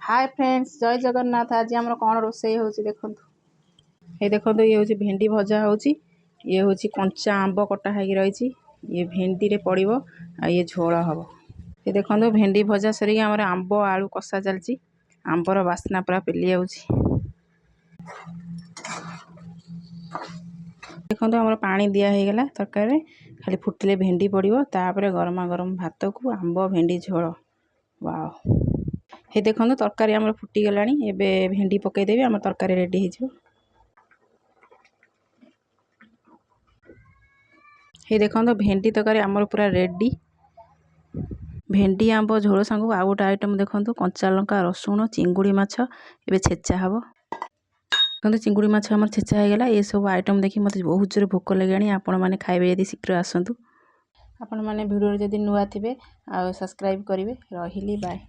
ହାଏ friends, ଜୟ ଜଗନ୍ନାଥ। ଆଜି ଆମର କ'ଣ ରୋଷେଇ ହେଉଛି ଦେଖନ୍ତୁ। ଏଇ ଦେଖନ୍ତୁ, ଇଏ ହେଉଛି ଭେଣ୍ଡି ଭଜା ହେଉଛି। ଇଏ ହେଉଛି କଞ୍ଚା ଆମ୍ବ କଟା ହେଇକି ରହିଛି। ଇଏ ଭେଣ୍ଡିରେ ପଡ଼ିବ ଆଉ ଇଏ ଝୋଳ ହେବ। ଏ ଦେଖନ୍ତୁ, ଭେଣ୍ଡି ଭଜା ସରିକି ଆମର ଆମ୍ବ ଆଳୁ କଷା ଚାଲିଛି। ଆମ୍ବର ବାସ୍ନା ପୁରା ପେଲି ଯାଉଛି। ଦେଖନ୍ତୁ, ଆମର ପାଣି ଦିଆ ହେଇଗଲା ତରକାରୀରେ। ଖାଲି ଫୁଟିଲେ ଭେଣ୍ଡି ପଡ଼ିବ, ତାପରେ ଗରମା ଗରମ ଭାତକୁ ଆମ୍ବ ଭେଣ୍ଡି ଝୋଳ, ୱାଓ। ହେଇ ଦେଖନ୍ତୁ, ତରକାରୀ ଆମର ଫୁଟିଗଲାଣି। ଏବେ ଭେଣ୍ଡି ପକାଇଦେବି, ଆମର ତରକାରୀ ରେଡ଼ି ହେଇଯିବ। ହେଇ ଦେଖନ୍ତୁ, ଭେଣ୍ଡି ତରକାରୀ ଆମର ପୁରା ରେଡ଼ି। ଭେଣ୍ଡି ଆମ୍ବ ଝୋଳ ସାଙ୍ଗକୁ ଆଉ ଗୋଟେ ଆଇଟମ୍ ଦେଖନ୍ତୁ, କଞ୍ଚା ଲଙ୍କା, ରସୁଣ, ଚିଙ୍ଗୁଡ଼ି ମାଛ ଏବେ ଛେଚା ହେବ। ଦେଖନ୍ତୁ, ଚିଙ୍ଗୁଡ଼ି ମାଛ ଆମର ଛେଚା ହେଇଗଲା। ଏସବୁ ଆଇଟମ୍ ଦେଖି ମୋତେ ବହୁତ ଜୋରେ ଭୋକ ଲାଗିଲାଣି। ଆପଣମାନେ ଖାଇବେ ଯଦି ଶୀଘ୍ର ଆସନ୍ତୁ। ଆପଣମାନେ ଭିଡ଼ିଓରେ ଯଦି ନୂଆ ଥିବେ ଆଉ ସବସ୍କ୍ରାଇବ୍ କରିବେ। ରହିଲି, ବାଏ।